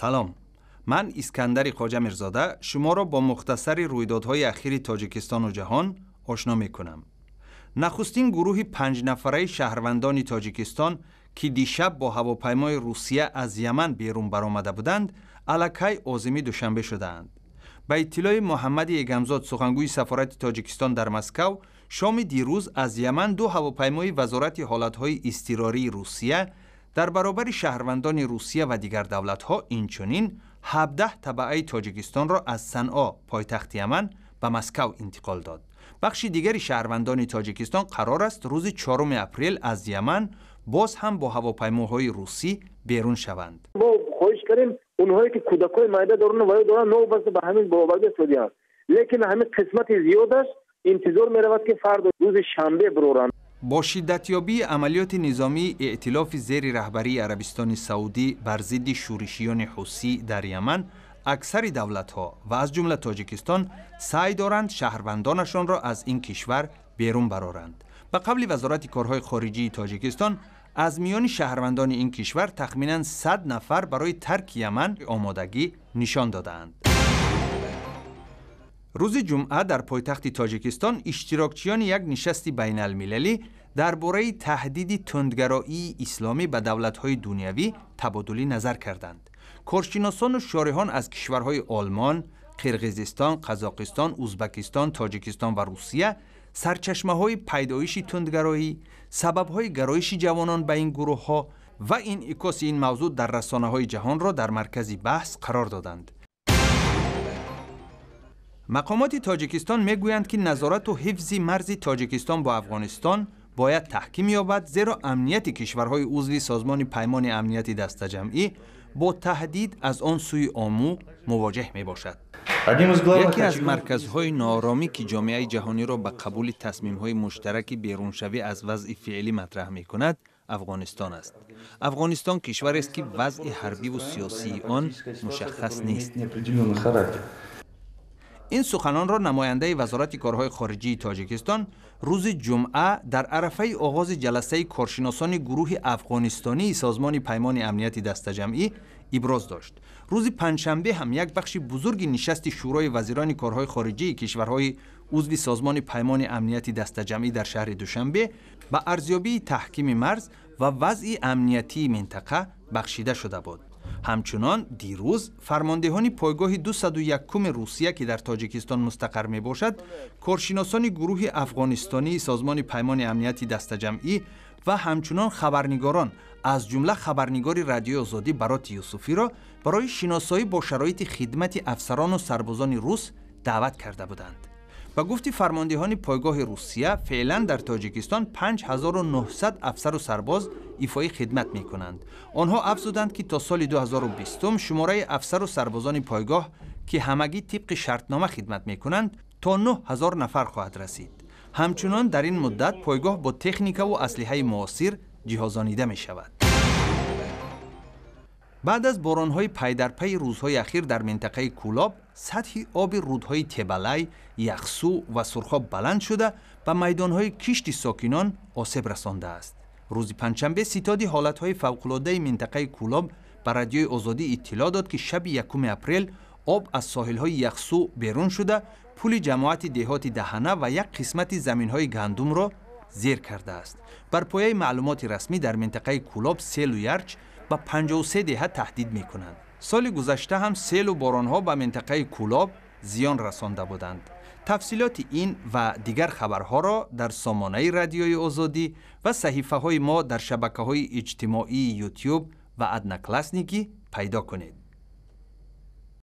Салом, ман Искандари Хоҷа Мирзода шуморо бо мухтасари рӯйдодҳои ахири Тоҷикистону ҷаҳон ошно мекунам. Нахустин гурӯҳи панҷнафараи шаҳрвандони Тоҷикистон, ки дишаб бо ҳавопаймои Русия аз Яман берун баромада буданд, аллакай озими Душанбе шудаанд. Ба иттилои Муҳаммади Эгамзод, сухангӯи сафорати Тоҷикистон дар Москав, шоми дирӯз аз Яман ду ҳавопаймои Вазорати ҳолатҳои изтирории Русия дар баробари шаҳрвандони Русия ва дигар давлатҳо инчунин 17 табаъаи Тоҷикистонро аз Санъо, пойтахти Яман, ба Москав интиқол дод. Бахши дигари шаҳрвандони Тоҷикистон қарор аст рӯзи 4 апрел аз Яман боз ҳам бо ҳавопаймоҳои русӣ берун шаванд. Мо хоҳиш кардем, онҳое ки кӯдакҳои майда доранд ва ё доранд, новобаста ба ҳамин бароварда истодианд, лекин ҳамин қисмати зиёдаш интизор меравад, ки фардо, рӯзи шанбе, бироранд. Бо шиддатёбии амалиёти низомии эътилофи зери раҳбарии Арабистони Саудӣ бар зидди шӯришиёни ҳусӣ дар Яман, аксари давлатҳо ва аз ҷумла Тоҷикистон саъй доранд шаҳрвандонашонро аз ин кишвар берун бароранд. Ба қавли Вазорати корҳои хориҷии Тоҷикистон, аз миёни шаҳрвандони ин кишвар тахминан 100 нафар барои тарки Яман омодагӣ нишон додаанд. Рӯзи ҷумъа дар пойтахти Тоҷикистон иштирокчиёни як нишасти байналмилалӣ дар бораи таҳдиди тундгароии исломӣ ба давлатҳои дунявӣ табодули назар карданд. Коршиносону шореҳон аз кишварҳои Олмон, Қирғизистон, Қазоқистон, Узбакистон, Тоҷикистон ва Русия сарчашмаҳои пайдоиши тундгароӣ, сабабҳои гароиши ҷавонон ба ин гурӯҳҳо ва инъикоси ин мавзӯъ дар расонаҳои ҷаҳонро дар маркази баҳс қарор доданд. Мақомоти Тоҷикистон мегӯянд, ки назорату ҳифзи марзи Тоҷикистон бо Афғонистон бояд таҳким ёбад, зеро амнияти кишварҳои узви Созмони Паймони Амнияти Дастаҷамъӣ бо таҳдид аз он сӯи Омӯ мувоҷеҳ мебошад. Яке аз марказҳои нооромӣ, ки ҷомеаи ҷаҳониро ба қабули тасмимҳои муштараки беруншавӣ аз вазъи феълӣ матраҳ мекунад, Афғонистон аст. Афғонистон кишварест, ки вазъи ҳарбиву сиёсии он мушаххас нест. Ин суханонро намояндаи Вазорати корҳои хориҷии Тоҷикистон рӯзи ҷумъа дар арафаи оғози ҷаласаи коршиносони гурӯҳи афғонистонии Созмони Паймони Амнияти Дастаҷамъӣ иброз дошт. Рӯзи панҷшанбе ҳам як бахши бузурги нишасти Шӯрои вазирони корҳои хориҷии кишварҳои узви Созмони Паймони Амнияти Дастаҷамъӣ дар шаҳри Душанбе ба арзёбии таҳкими марз ва вазъи амниятии минтақа бахшида шуда буд. Ҳамчунон дирӯз фармондеҳони пойгоҳи 201-уми Русия, ки дар Тоҷикистон мустақар мебошад, коршиносони гурӯҳи афғонистонии Созмони Паймони Амнияти Дастаҷамъӣ ва ҳамчунон хабарнигорон, аз ҷумла хабарнигори Радиои Озодӣ Бароти Юсуфиро барои шиносоӣ бо шароити хидмати афсарону сарбозони рус даъват карда буданд. Ба гуфти фармондеҳони пойгоҳи Русия, феълан дар Тоҷикистон 5900 афсару сарбоз ифои хидмат мекунанд. Онҳо афзуданд, ки то соли 2020 шумораи афсару сарбозони пойгоҳ, ки ҳамагӣ тибқи шартнома хидмат мекунанд, то 9000 нафар хоҳад расид. Ҳамчунон дар ин муддат пойгоҳ бо техникаву аслиҳаи муосир ҷиҳозонида мешавад. Баъд аз боронҳои пайдарпайи рӯзҳои ахир дар минтақаи Кӯлоб сатҳи оби рӯдҳои Тебалай, Яхсу ва Сурхоб баланд шуда, ба майдонҳои кишти сокинон осеб расондааст. Рӯзи панҷшанбе Ситоди ҳолатҳои фавқулодаи минтақаи Кӯлоб ба Радиои Озодӣ иттилоъ дод, ки шаби 1 апрел об аз соҳилҳои Яхсу берун шуда, пули ҷамоати деҳоти Даҳана ва як қисмати заминҳои гандумро зер кардааст. Бар пояи маълумоти расмӣ, дар минтақаи Кӯлоб селу ярч ба 53 деҳа таҳдид мекунанд. Соли гузашта ҳам селу боронҳо ба минтақаи Кӯлоб зиён расонда буданд. Тафсилоти ин ва дигар хабарҳоро дар сомонаи Радиои Озодӣ ва саҳифаҳои мо дар шабакаҳои иҷтимоии Ютюб ва Одноклассники пайдо кунед.